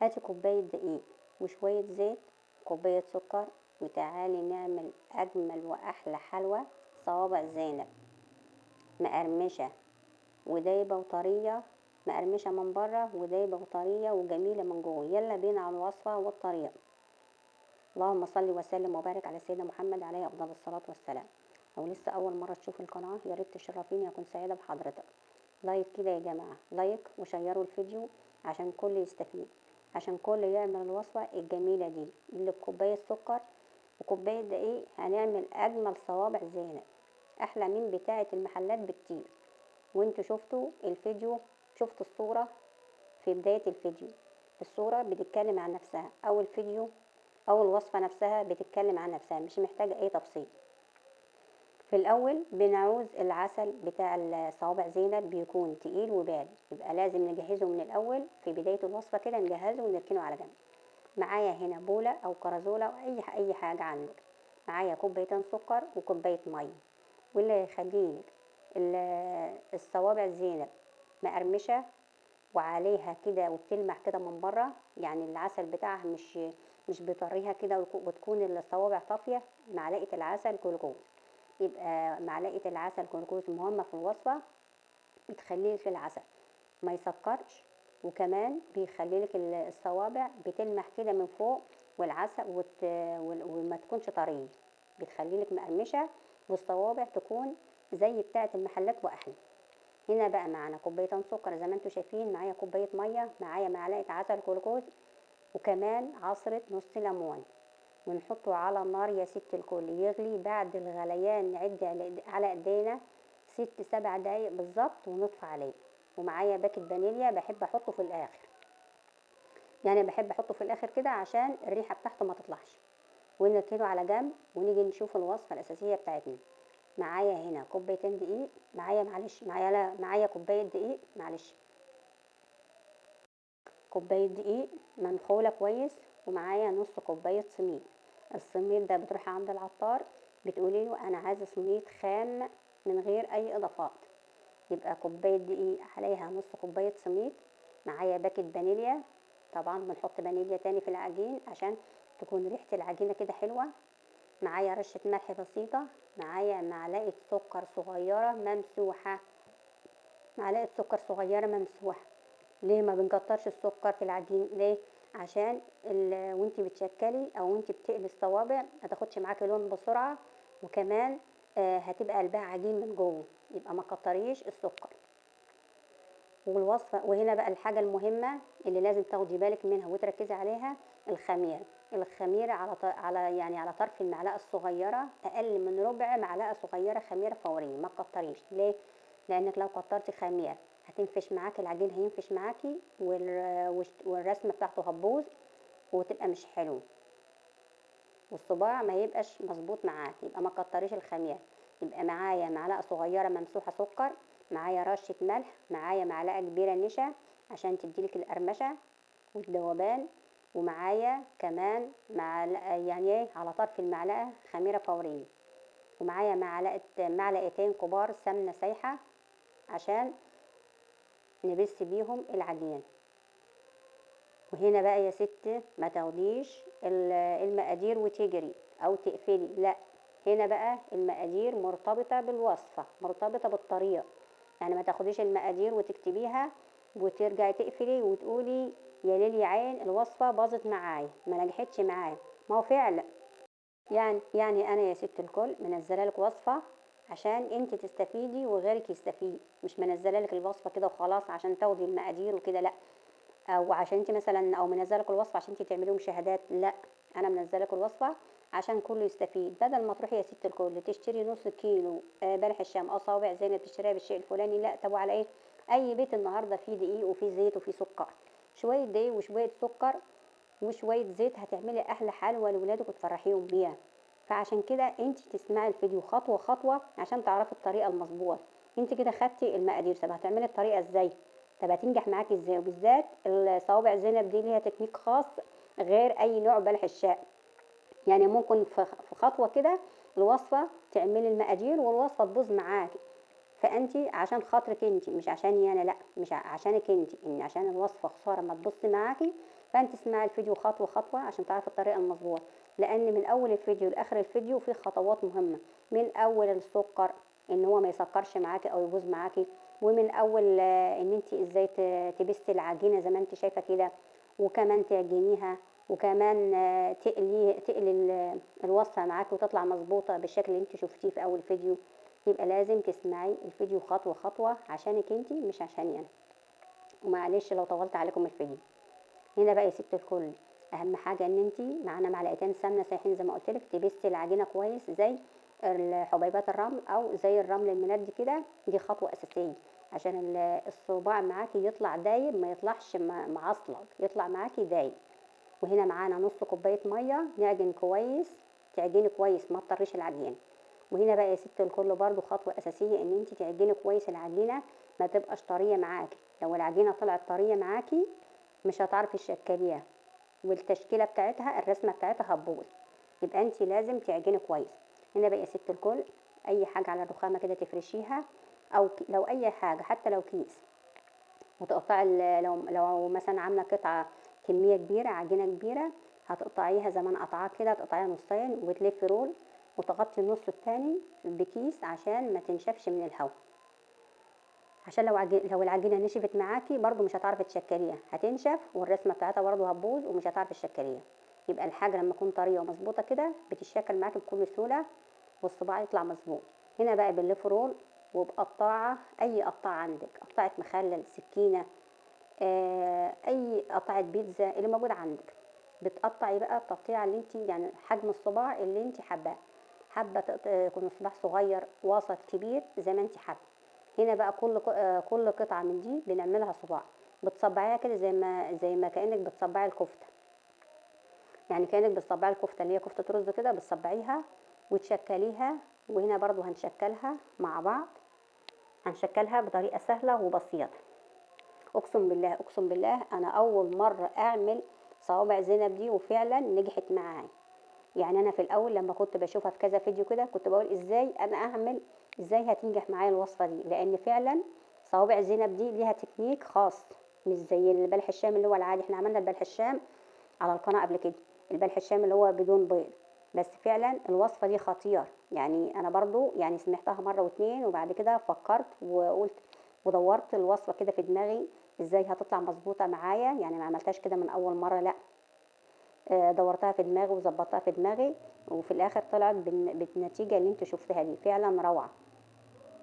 هاتي كوباية دقيق وشوية زيت وكوباية سكر، وتعالي نعمل أجمل وأحلى حلوى صوابع زينب، مقرمشة ودايبة وطرية، مقرمشة من بره ودايبة وطرية وجميلة من جوه. يلا بينا على الوصفة والطريقة. اللهم صل وسلم وبارك على سيدنا محمد عليه أفضل الصلاة والسلام. لو لسه أول مرة تشوف القناة يا ريت تشرفيني، أكون سعيدة بحضرتك. like كده يا جماعة، like وشيروا الفيديو عشان كل يستفيد، عشان كل يعمل الوصفة الجميلة دي اللي بكوباية سكر وكوباية دقيق. هنعمل أجمل صوابع زينب، أحلى من بتاعة المحلات بكتير. وانتوا شفتوا الفيديو، شفتوا الصورة في بداية الفيديو، الصورة بتتكلم عن نفسها، أو الفيديو أو الوصفة نفسها بتتكلم عن نفسها، مش محتاجة أي تفصيل. في الأول بنعوز العسل بتاع الصوابع زينب بيكون تقيل وبارد، يبقى لازم نجهزه من الأول في بداية الوصفة كده، نجهزه ونركنه على جنب. معايا هنا بولة أو كرزولة أو أي حاجة عندك. معايا كوبايتين سكر وكوباية مية، واللي هيخليلك الصوابع زينب مقرمشة وعليها كده وبتلمع كده من بره، يعني العسل بتاعها مش بيطريها كده وتكون الصوابع طافية. معلقة العسل جلوكوز، يبقى معلقة العسل جلوكوز مهمة في الوصفة، بتخليلك العسل ما يسكرش، وكمان بيخليلك الصوابع بتلمح كده من فوق، والعسل وما تكونش طرية، بتخليلك مقرمشة والصوابع تكون زي بتاعة المحلات وأحلى. هنا بقى معانا كوبايتين سكر زي ما انتم شايفين، معايا كوباية مية، معايا معلقة عسل جلوكوز، وكمان عصرة نص ليمون، ونحطه على النار يا ست الكل يغلي. بعد الغليان نعد على ايدينا 6-7 دقايق بالظبط ونطفي عليه. ومعايا باكت فانيليا بحب احطه في الاخر، يعني بحب احطه في الاخر كده عشان الريحة بتاعته ما تطلعش. ونركنه على جنب ونيجي نشوف الوصفة الاساسية بتاعتنا. معايا هنا كوبايتين دقيق، معايا معلش معايا لا معايا كوباية دقيق، معلش كوباية دقيق منخولة كويس، ومعايا نص كوباية سميد. السميد ده بتروحي عند العطار بتقولي له انا عايزة سميد خام من غير اي اضافات. يبقى كوباية دقيق عليها نص كوباية سميد، معايا باكت فانيليا، طبعا بنحط فانيليا تاني في العجين عشان تكون ريحة العجينة كده حلوة. معايا رشة ملح بسيطة، معايا معلقة سكر صغيرة ممسوحة، معلقة سكر صغيرة ممسوحة. ليه ما بنكترش السكر في العجين؟ ليه؟ عشان وانتي بتشكلي او وانتي بتقلي الصوابع ما تاخدش معاكي لون بسرعة، وكمان هتبقى قلبها عجين من جوه، يبقى ما كتريش السكر. والوصفة، وهنا بقى الحاجة المهمة اللي لازم تاخدي بالك منها وتركزي عليها، الخميرة. الخميرة على طرف المعلقة الصغيرة، أقل من ربع معلقة صغيرة خميرة فورية، ما تكتريش. ليه؟ لأنك لو كترتي خميرة هتنفش معاكي العجين، هينفش معاكي والرسمة بتاعته هتبوظ وتبقى مش حلو، والصباع ما يبقاش مظبوط معاك، يبقى ما تكتريش الخميرة. يبقى معايا معلقة صغيرة ممسوحة سكر، معايا رشة ملح، معايا معلقة كبيرة نشا عشان تديلك القرمشة والذوبان، ومعايا كمان معلقة يعني ايه على طرف المعلقة خميرة فورية، ومعايا معلقتين كبار سمنة سايحة عشان نبس بيهم العجين. وهنا بقى يا ست ما تاخديش المقادير وتجري او تقفلي، لا، هنا بقى المقادير مرتبطة بالوصفة، مرتبطة بالطريقة، يعني ما تاخديش المقادير وتكتبيها وترجعي تقفلي وتقولي يا ليل يا عين الوصفة باظت معايا ما نجحتش معايا. ما هو فعلا يعني انا يا ست الكل منزله لك وصفة عشان انت تستفيدي وغيرك يستفيد، مش منزله لك الوصفة كده وخلاص عشان تاخدي المقادير وكده، لا، او عشان انت مثلا او منزله لك الوصفة عشان انت تعملي مشاهدات، لا، انا منزله لك الوصفة عشان كله يستفيد. بدل ما تروحي يا ست الكل تشتري نص كيلو بلح الشام او صوابع زينب تشتريها بالشيء الفلاني، لا، طب وعلى ايه؟ اي بيت النهارده فيه دقيق وفيه زيت وفيه سكر، شوية دقيق وشوية سكر وشوية زيت هتعملي احلى حلوى لولادك وتفرحيهم بيها. فعشان كده انت تسمعي الفيديو خطوة خطوة عشان تعرفي الطريقة المظبوطه. انت كده خدتي المقادير، طب هتعملي الطريقة ازاي؟ طب هتنجح معاكي ازاي؟ وبالذات الصوابع زينب دي ليها تكنيك خاص غير اي نوع بلح الشام، يعني ممكن في خطوة كده الوصفة تعملي المقادير والوصفه تبوظ معاكي. فانت عشان خاطرك انت، مش عشاني انا، لا، مش عشانك انت، ان عشان الوصفة خسارة ما تبص معاكي، فانت اسمعي الفيديو خطوة خطوة عشان تعرفي الطريقة المظبوطه، لان من اول الفيديو لاخر الفيديو في خطوات مهمة. من اول السكر ان هو ما يسكرش معاكي او يبوظ معاكي، ومن اول ان انت ازاي تبستي العجينة زي ما انت شايفه كده، وكمان تعجنيها، وكمان تقلي الوصفة معاكي وتطلع مظبوطة بالشكل اللي انت شفتيه في اول فيديو. يبقى لازم تسمعي الفيديو خطوة خطوة عشانك انت مش عشاني انا. ومعلش لو طولت عليكم الفيديو. هنا بقى يا ست الكل اهم حاجة ان انت معانا معلقتين سمنه سايحين زي ما قلت لك، تبستي العجينة كويس زي حبيبات الرمل او زي الرمل المندي كده. دي خطوة اساسية عشان الصباع معاكي يطلع دايب، ما يطلعش معصلج، يطلع معاكي دايب. وهنا معانا نص كوباية مية، نعجن كويس، تعجني كويس ما تطريش العجينة. وهنا بقى يا ست الكل برضو خطوة اساسية ان انت تعجني كويس العجينة، ما تبقاش طرية معاكي. لو العجينة طلعت طرية معاكي مش هتعرفي تشكليها، والتشكيله بتاعتها الرسمة بتاعتها هتبوظ. يبقى انت لازم تعجني كويس. هنا بقى يا ست الكل اي حاجة على الرخامه كده تفرشيها، او لو اي حاجة حتى لو كيس، وتقطعي لو مثلا عامله قطعه كمية كبيرة عجينه كبيرة هتقطعيها زي ما انا قطعاها كده، تقطعيها نصين وتلفي رول وتغطي النص التاني بكيس عشان ما تنشفش من الهواء. عشان لو العجينة نشفت معاكي برضو مش هتعرفي تشكليها، هتنشف والرسمه بتاعتها برضو هتبوظ ومش هتعرفي تشكليها. يبقى الحاجة لما تكون طرية ومظبوطه كده بتتشكل معاكي بكل سهولة والصباع يطلع مظبوط. هنا بقى بنلف roll وبقطاعه، اي قطاعه عندك، قطاعه مخلل، سكينة، اي قطعه بيتزا اللي موجود عندك، بتقطعي بقى التقطيعه اللي انت يعني حجم الصباع اللي انت حباه. حابة يكون الصباع صغير، وسط، كبير، زي ما انت حابة. هنا بقى كل قطعه من دي بنعملها صباع، بتصبعيها كده زي ما كانك بتصبعي الكفتة، يعني كانك بتصبعي الكفتة اللي هي كفته رز كده، بتصبعيها وتشكليها. وهنا برضو هنشكلها مع بعض، هنشكلها بطريقة سهلة وبسيطة. اقسم بالله اقسم بالله انا اول مرة اعمل صوابع زينب دي وفعلا نجحت معايا. يعني انا في الاول لما كنت بشوفها في كذا فيديو كده كنت بقول ازاي انا اعمل، ازاي هتنجح معايا الوصفة دي، لان فعلا صوابع زينب دي ليها تكنيك خاص، مش زي البلح الشام اللي هو العادي. احنا عملنا البلح الشام على القناة قبل كده، البلح الشام اللي هو بدون بيض، بس فعلا الوصفة دي خطيرة. يعني انا برضو يعني سمعتها مرة واتنين وبعد كده فكرت وقلت ودورت الوصفة كده في دماغي ازاي هتطلع مظبوطة معايا. يعني ما عملتهاش كده من اول مرة، لا، دورتها في دماغي وظبطتها في دماغي، وفي الاخر طلعت بالنتيجة اللي انتوا شفتها دي، فعلا روعه.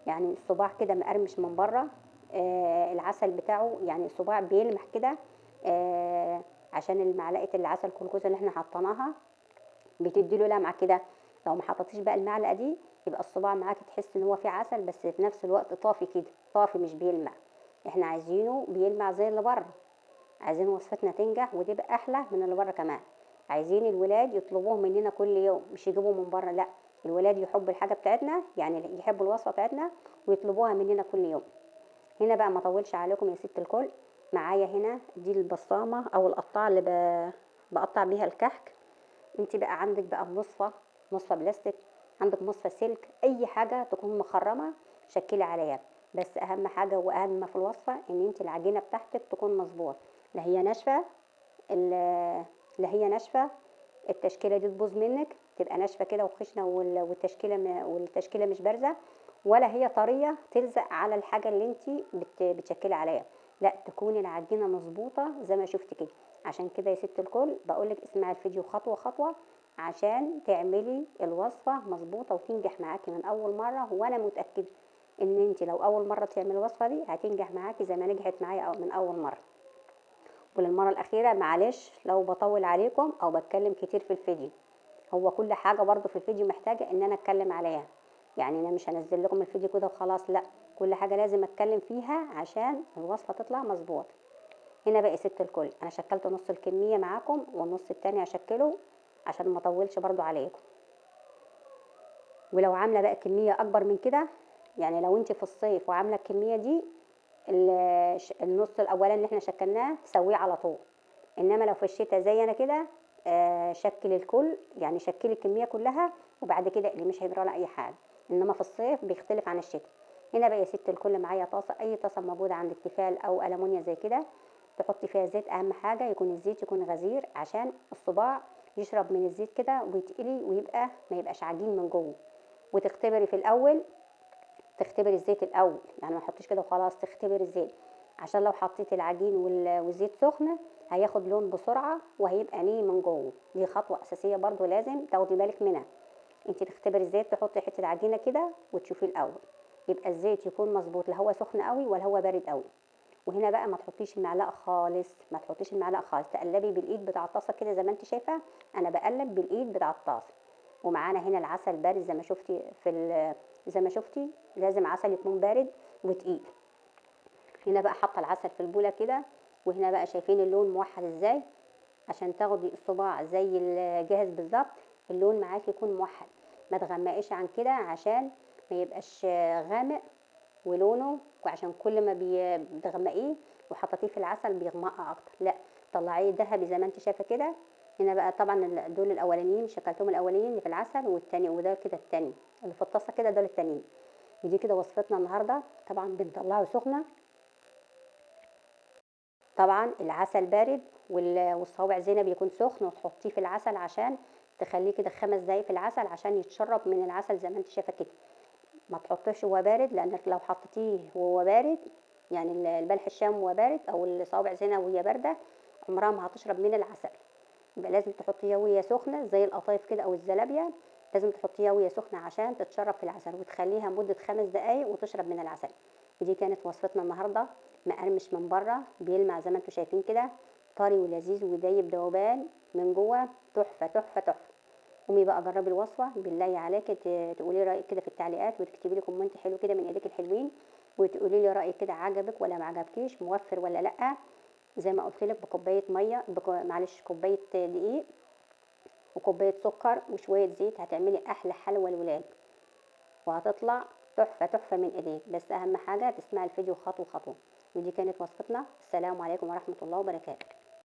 يعني الصباع كده مقرمش من بره، العسل بتاعه يعني الصباع بيلمح كده، عشان المعلقة العسل كلكوز اللي احنا حطيناها بتدي له لمعة كده. لو ما حطيتيش بقى المعلقة دي يبقى الصباع معاكي تحس ان هو فيه عسل، بس في نفس الوقت طافي كده، طافي مش بيلمع. احنا عايزينه بيلمع زي اللي بره، عايزين وصفتنا تنجح وتبقى احلى من اللي بره كمان. عايزين الولاد يطلبوه مننا كل يوم، مش يجيبوه من بره، لا، الولاد يحبوا الحاجة بتاعتنا، يعني يحبوا الوصفة بتاعتنا ويطلبوها مننا كل يوم. هنا بقى ما اطولش عليكم يا ست الكل، معايا هنا دي البصامه او القطاعه اللي بقطع بيها الكحك. انت بقى عندك بقى مصفى بلاستيك، عندك مصفى سلك، اي حاجة تكون مخرمة شكلي عليها. بس اهم حاجة واهم ما في الوصفة ان انت العجينة بتاعتك تكون مظبوطة، لا هي ناشفة، لا هي ناشفة التشكيلة دي تبوظ منك، تبقى ناشفة كده وخشنه والتشكيله مش بارزة، ولا هي طرية تلزق على الحاجة اللي انت بتشكلي عليها، لا تكون العجينة مظبوطة زي ما شفت كده. عشان كده يا ست الكل بقولك اسمعي الفيديو خطوة خطوة عشان تعملي الوصفة مظبوطة وتنجح معاكي من اول مرة. وانا متاكدة ان انت لو اول مرة تعملي الوصفة دي هتنجح معاكي زي ما نجحت معايا من اول مرة. وللمره الاخيرة معلش لو بطول عليكم او بتكلم كتير في الفيديو، هو كل حاجة برضو في الفيديو محتاجه ان انا اتكلم عليها، يعني انا مش هنزل لكم الفيديو كده وخلاص، لا، كل حاجة لازم اتكلم فيها عشان الوصفة تطلع مظبوطة. هنا بقى يا ست الكل انا شكلت نص الكمية معاكم والنص التاني هشكله عشان ما اطولش برضو عليكم. ولو عامله بقى كمية اكبر من كده، يعني لو انت في الصيف وعامله الكمية دي النص الاولاني اللي احنا شكلناه سويه على طول، انما لو في الشتاء زي انا كده شكل الكل، يعني شكلي الكمية كلها وبعد كده اللي مش هيجرى لها اي حاجة، انما في الصيف بيختلف عن الشتاء. هنا بقى يا ست الكل معايا طاسه، اي طاسه موجودة عندك تيفال او المونيا زي كده، تحطي فيها زيت. اهم حاجة يكون الزيت يكون غزير عشان الصباع يشرب من الزيت كده ويتقلي ويبقى ما يبقاش عجين من جوه. وتختبري في الاول، تختبري الزيت الاول، يعني ما تحطيش كده وخلاص، تختبري الزيت عشان لو حطيتي العجين والزيت سخن هياخد لون بسرعة وهيبقى ني من جوه. دي خطوة اساسية برضو لازم تاخدي بالك منها. انت تختبري الزيت، تحطي حتة عجينه كده وتشوفي الاول، يبقى الزيت يكون مظبوط، لا هو سخن قوي ولا هو بارد قوي. وهنا بقى ما تحطيش المعلقة خالص، ما تحطيش المعلقة خالص، تقلبي بالايد بتاع الطاسه كده زي ما انت شايفه، انا بقلب بالايد بتاع الطاسه. ومعانا هنا العسل بارد زي ما شفتي في زي ما شفتي، لازم عسل يكون بارد وتقيل. هنا بقى حاطه العسل في البوله كده، وهنا بقى شايفين اللون موحد ازاي عشان تاخدي الصباع زي الجاهز بالظبط، اللون معاكي يكون موحد، ما تغمقيش عن كده عشان ما يبقاش غامق ولونه، وعشان كل ما بتغمقيه وحطيتيه في العسل بيغمق اكتر، لا طلعيه ذهبي زي ما انت شايفه كده. هنا بقى طبعا دول الاولانيين شكلتهم الاولانيين اللي في العسل، والتاني وده كده التاني اللي في الطاسه كده، دول التانيين. ودي كده وصفتنا النهارده. طبعا بنطلعه سخنة، طبعا العسل بارد والصوابع زينب يكون سخن، وتحطيه في العسل عشان تخليه كده 5 دقايق في العسل عشان يتشرب من العسل زي ما انت شايفه كده. ما تحطيهش وهو بارد، لانك لو حطيتيه وهو بارد يعني البلح الشام وهو بارد او الصوابع زينب وهي باردة عمرها ما هتشرب من العسل. يبقى لازم تحطيها وهي سخنة زي القطايف كده او الزلابيه، لازم تحطيها وهي سخنة عشان تتشرب في العسل، وتخليها مده 5 دقايق وتشرب من العسل. ودي كانت وصفتنا النهارده، مقرمش من بره، بيلمع زي ما انتم شايفين كده، طري ولذيذ ودايب دوبان من جوه، تحفة تحفة تحفة. قومي بقى جربي الوصفة بالله عليك، تقولي رايك كده في التعليقات، وتكتبي لي comment حلو كده من ايديك الحلوين، وتقولي لي رايك كده عجبك ولا ما عجبكيش، موفر ولا لا. زي ما قلت لك بكوبايه مية، معلش كوباية دقيق وكوبايه سكر وشوية زيت، هتعملي احلى حلوى الولاد وهتطلع تحفة تحفة من ايديك. بس اهم حاجة تسمعي الفيديو خطوة خطوة. ودي كانت وصفتنا. السلام عليكم ورحمة الله وبركاته.